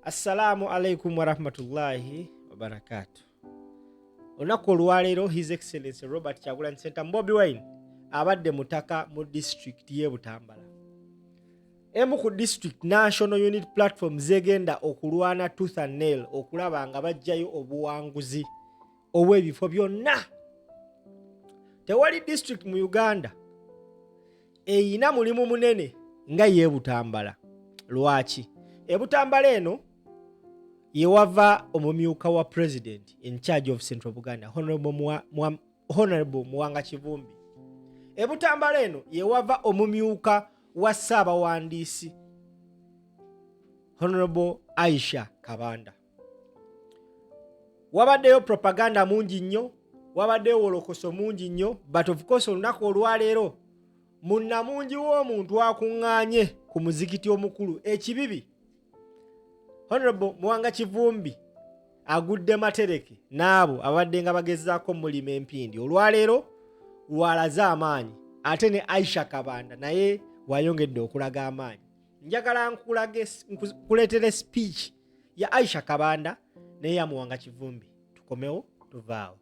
Assalamu alaikum warahmatullahi wabarakatu. Olunaku olwaleero His Excellency Robert Kyagulanyi Ssentamu Bobi Wine abadde mutaka mu disitulikiti y'e Butambala. Emu ku district National Unit Platform zegenda okulwana tooth and nail okulaba nga bajjayo obuwanguzi obw'ebifo byonna. Tewali district mu Uganda eyina mulimu munene nga ye Butambala. Lwaki? E Butambala eno yewava omumyuka wa president in charge of Central Buganda Honorable Muwanga Kivumbi. E Butambala eno yewava omumyuka wa ssaabawandiisi Honorable Aisha Kabanda. Wabaddeyo propaganda mungi nnyo, wabaddeyo wolokoso mungi nnyo, but of course olunaku olwaleero munnamungi w'omuntu akuŋŋaanye ku muzikiti omukulu ekibibi. Honorable Muwanga Kivumbi agudde matereke n'abo abadde nga bagezaako mulima empindi. Olwaleero lwalaze amaanyi, ate ne Aisha Kabanda naye wayongedde okulaga amaanyi. Njagala nkuleetere speech ya Aisha Kabanda naye ya Muwanga Kivumbi, tukomewo tuvaawo.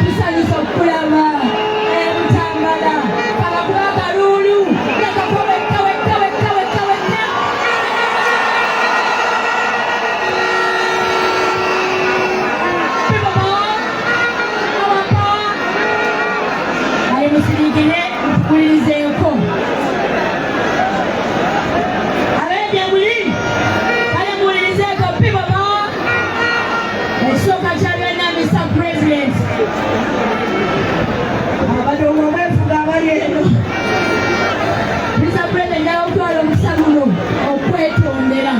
Tusanyusa okukulaba ebutambala kabakuba akaluulu nakakuba wekka wekka wekka wekka wekka. Ali musirikire ntukulirizeeko ab'ebye muli kale muwulirizeeko people power. Ekisooka kya byonna Mr. President, abadongo mwefuga abali eno. Mr. President, njagala okutwala omukisa guno okwetondera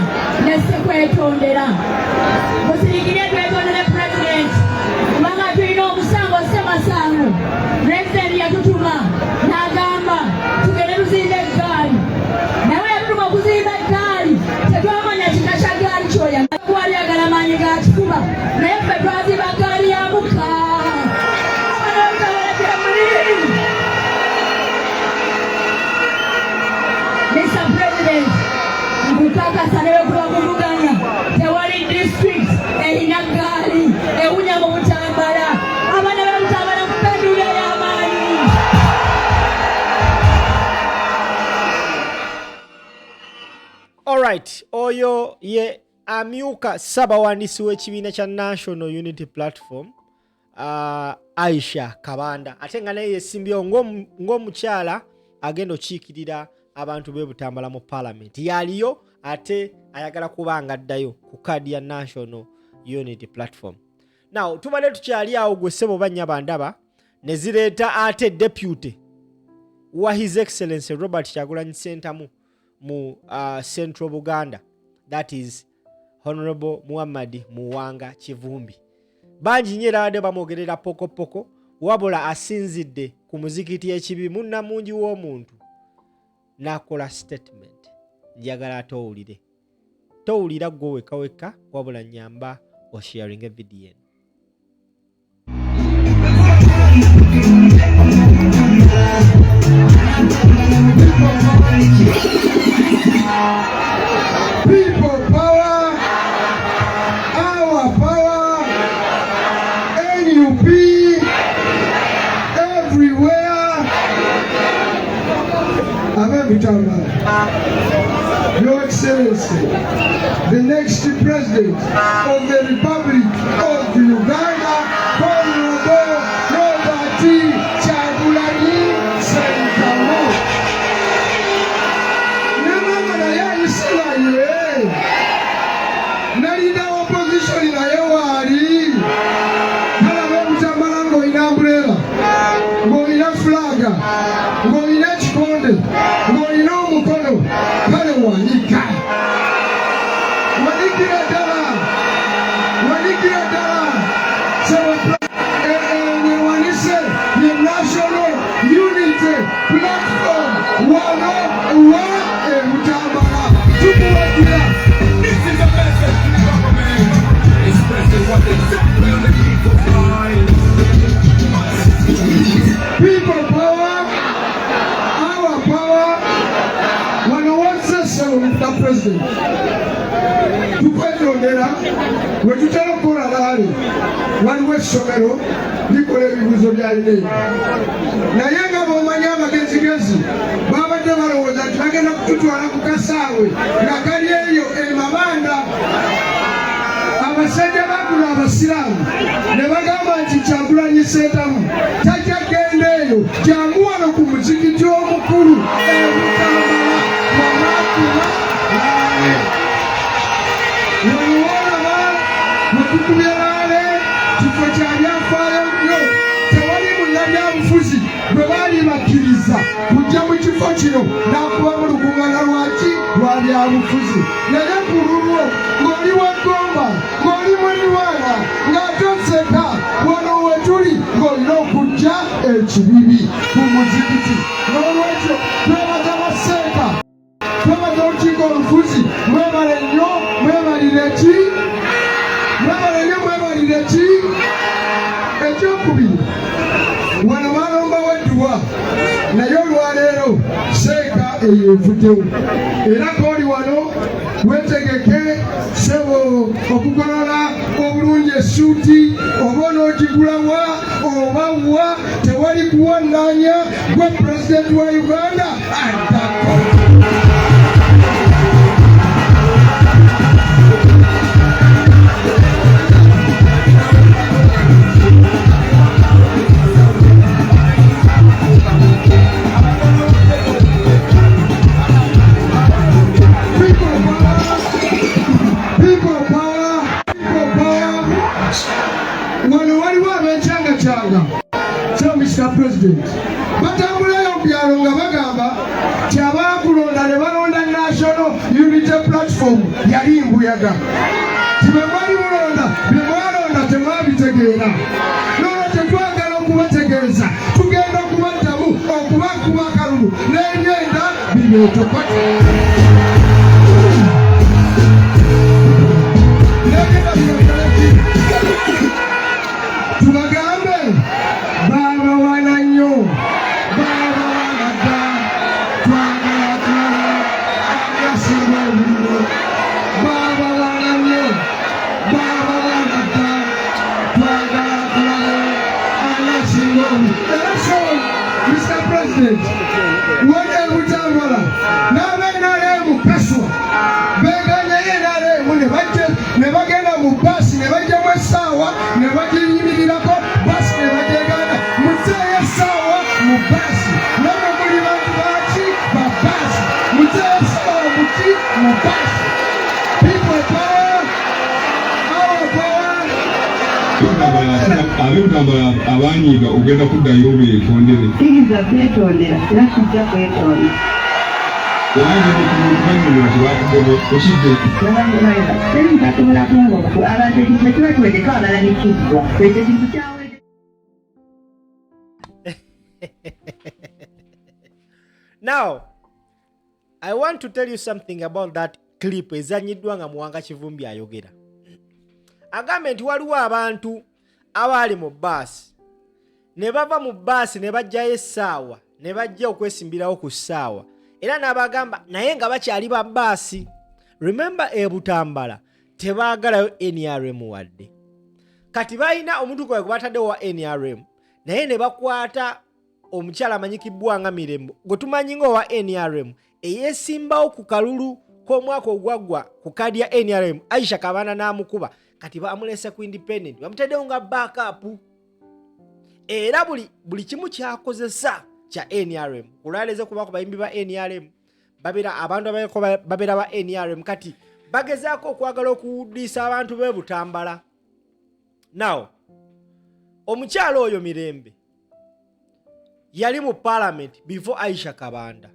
nesse kwetondera. Musirikire twetondere President kubanga tulina omusango ssemasango. President yatutuma n'agamba tugende tuzimbe eggaali, naye yatutuma okuzimba eggaali tetwamanya kika kya ggaali kyoya wali agala maanyi ga kifuba, naye ffe twazimba ggaali ya mukka. Mr. President, nkukakasa ne bwe kuvuganya tewali district erina ggaali ewunya mu Butambala. Abaana b'e Butambala mupendulo ey'amaanyi. Alright, oyo ye amyuka ssabawandiisi w'ekibiina kya National Unity Platform Aisha Kabanda, ate nga naye yesimbyewo ng'omukyala agenda okiikirira abantu b'e Butambala mu Parliament. Yaliyo ate ayagala kuba nga addayo ku kaadi ya National Unity Platform. Now tubadde tukyali awo gwe ssebo bannyaba ndaba ne zireeta ate deputy wa His Excellency Robert Kyagulanyi Ssentamu mu Central Buganda, that is Honorable Muhammad Muwanga Kivumbi. Bangi nnyo era abadde bamwogerera pokopoko, wabula asinzidde ku muzikiti ekibi munnamungi w'omuntu n'akola statement. Njagala ate owulire, towulira ggwe wekka wekka, wabula nyamba osharinge vidiyo eno. People power, our power, NUP, everywhere. Ab'Ebutambala, Your Excellency, the next President of the Republic of Uganda, Honorable Robert Kyagulanyi Ssentamu. Omukono kale wanika, wanikira ddala, wanikira ddala. Newanise ye National Unity Platform wano wa eButambala tukuwagira. This is a message to the government. Expressing what exactly on the people's mind. People power, our power. Wano wonsese, Mr President, tukwetondera. We tutera okukola rally, waliwo essomero likola ebibuuzo bya INEC, naye nga bw'omanyi abagezigezi babadde balowooza nti bagenda kututwala ku kasaawe nga kali eyo emabanda. Abasajja baguno abasiraamu ne bagamba nti Kyagulanyi Ssentamu tajja genda eyo, jangu wano ku muzikiti omukulu eButambala wanakuba rally. Wano woolaba wekukubye rally, kifo kya byafaayo nnyo. Tewali munnabyabufuzi bwe baali bakkiriza kujja mu kifo kino n'akubamu lukuŋŋaana lwaki lwa byabufuzi, naye ku lulwo ng'oli wa Ggomba, ng'oli mulirwana, ng'ate oseka, wano we tuli ng'olina okujja ekibibi ku muzikiti. N'olwekyo twebaza baseeka, twebaza olukiiko olufuzi. Mwebale nnyo, mwebalire ki, mwebale nnyo, mwebalire ki. Ekyokubiri, wano balombawo edduwa, naye olwaleero seeka eyo evuddewo, era kooli wano wetegeke sebo okugolola obulungi essuuti, oba onoogigulawa oba wa, tewali kuwannanya gwe pulezidenti wa Uganda addako. People power! People power! People power! Wano waliwo ab'ekyangacanga, so Mr President, batambulayo mu byalo nga bagamba ti abaakulonda ne balonda National Unity Platform yali mbuyaga, ti bwe mwali mulonda bye mwalonda temwabitegeera. Nolwekyo twagala okubategeeza, tugenda okubaddamu okubakuba akalulu n'emyenda bibeetokote n'ebyenda bibakoleki. Tubagambe baabawana nnyo, baabawana dda. Twagala tulaba asinga obululu. Baabawana nnyo, baabawana dda. Twagala tulaba anasinga obululu. Era so Mr President, wali eButambala n'abeNRM kaswa beganyayo NRM ne bajja ne bagenda mu baasi ne bajjamu essaawa ne bagiyimirirako, baasi ne bagyeganda, muzeeyo essaawa mu baasi. Namwe muli bantu baki ba baasi, muzeeyo essaawa muki mu baasi. People power, our power. Ab'eButambala abanyiiga, ogenda kuddayo beetondere? Siyinza kwetondera era sijja kwetonda. Era ngenda tebakugobye okidde. Teri tasobola kungoba. Abantu ekintu ekiba kiwedde twagala nekiggwa, ekyo kintu kyawedde. Now I want to tell you something about that clip ezanyiddwa nga Muwanga Kivumbi ayogera. Agambye nti waliwo abantu abaali mu baasi ne bava mu baasi ne bajjayo essaawa ne bajja okwesimbirawo ku ssaawa, era n'abagamba naye nga bakyali ba baasi. Remember, eButambala tebaagalayo NRM wadde. Kati balina omuntu gwe bataddewo wa NRM, naye ne bakwata omukyala amanyikibbwa nga Mirembo gwe tumanyi nga owa NRM, eyeesimbawo ku kalulu k'omwaka ogwaggwa ku kaadi ya NRM, Aisha Kabanda n'amukuba. Kati bamulese ku independent, bamutaddewo nga backup, era buli kimu kyakozesa kya NRM. Kulwaleze kuba ku bayimbi ba NRM babeera abantu abaliko babeera ba NRM. Kati bagezaako okwagala okuwuddisa abantu b'e Butambala. Now omukyala oyo Mirembe yali mu parliament before Aisha Kabanda.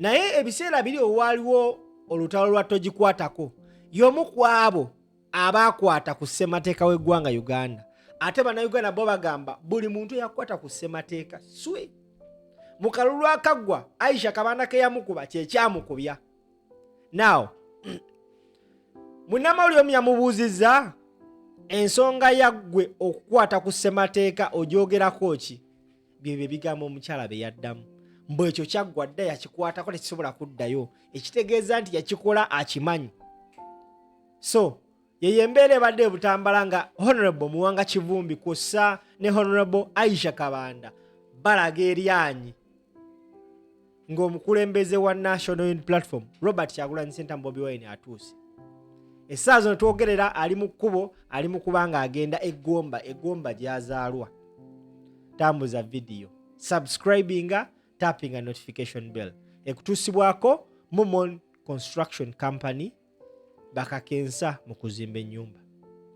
Naye ebiseera biri owaaliwo olutalo lwa togikwatako, y'omu ku abo abaakwata ku ssemateeka w'eggwanga Uganda. Ate bannayuganda bo bagamba buli muntu eyakwata ku ssemateeka swi mu kalulu akaggwa Aisha Kabanda ke yamukuba kyekyamukubya. Now munnamawulire omu yamubuuzizza ensonga yaggwe okukwata ku ssemateeka ogyogerako ki? Byebyo ebigambo omukyala bye yaddamu, mbu ekyo kyaggwa dda, yakikwatako tekisobola kuddayo, ekitegeeza nti yakikola akimanyi. So yeyo embeera ebadde ebutambala nga Honorable Muwanga Kivumbi kwossa ne Honorable Aisha Kabanda balaga eryanyi ng'omukulembeze wa National Unity Platform Robert Kyagulanyi Ssentamu Bobi Wine atuuse. Essaawa zino twogerera ali mu kkubo, ali mu kuba nga agenda eggomba, eggomba gy'azaalwa. Tambuza vidiyo, subscribinga, tappinga notification bell. Ekutuusibwako Mumon Construction Company, bakakensa mu kuzimba ennyumba.